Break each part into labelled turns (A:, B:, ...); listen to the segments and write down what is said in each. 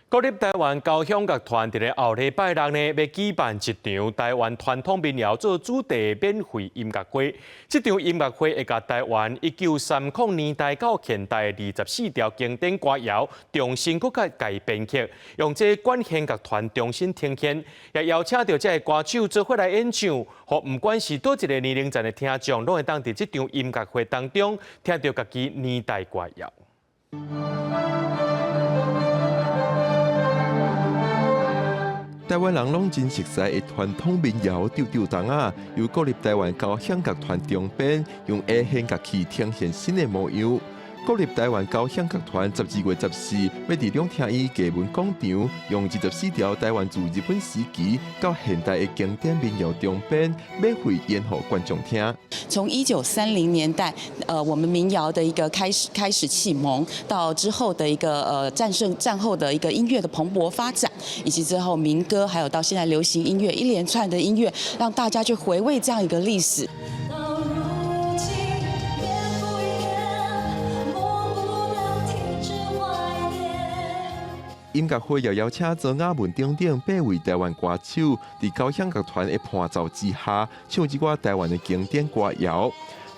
A: 國立臺灣交響樂團佇咧後禮拜六呢，欲舉辦一場臺灣傳統民謠做主題免費音樂會。這場音樂會會共臺灣1930年代到現代24條經典歌謠重新閣共改編曲，用這管弦樂團重新呈現，也邀請著這个歌手做伙來演唱，予毋管是佗一个年齡層的聽眾，攏會當佇這場音樂會當中聽著家己年代歌謠。
B: 臺灣人攏真熟似的傳統民謠《丟丟筒仔》，由國立臺灣交響樂團重編，用管弦樂器呈現新的模樣。國立臺灣交響樂團12月14欲佇兩廳院藝文廣場，用24條臺灣自日本時期到現代的經典民謠重編，免費演予觀眾聽。
C: 從1930年代，我們民謠的一個開始啟蒙，到之後的一個戰勝戰後的一個音樂的蓬勃發展，以及之後民歌，還有到現在流行音樂一連串的音樂，讓大家去回味這樣一個歷史。
D: 到如今，年復一年，我不能停止懷念。
B: 音樂會又邀請莊雅文等等八位臺灣歌手，佇交響樂團的伴奏之下，唱這寡臺灣的經典歌謠。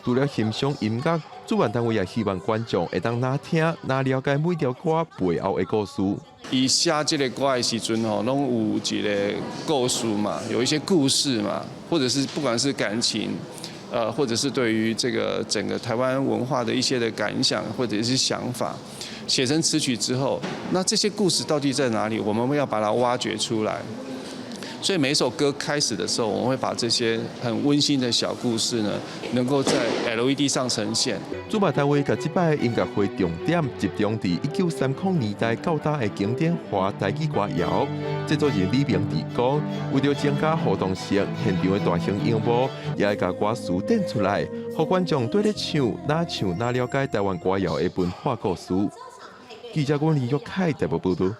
B: 除了欣賞音樂，主辦單位也希望觀眾會當若聽若了解每條歌背後的故事。
E: 伊寫這个歌的時陣吼，攏有一个故事嘛，有一些故事嘛，或者是不管是感情，或者是對於這個整個台灣文化的一些的感想或者是想法，寫成詞曲之後，那這些故事到底在哪裡？我們要把它挖掘出來。所以每一首歌開始的時候，我們會把這些很溫馨的小故事呢，能夠在 LED 上呈現。
B: 主辦單位共這擺音樂會重點集中佇1930年代到今的經典華台語歌謠。製作人李明哲講，為著增加互動性，現場的大型螢幕也會共歌詞展出來，予觀眾綴咧唱，若唱若了解臺灣歌謠的文化故事。記者郭林玉凱台北報道。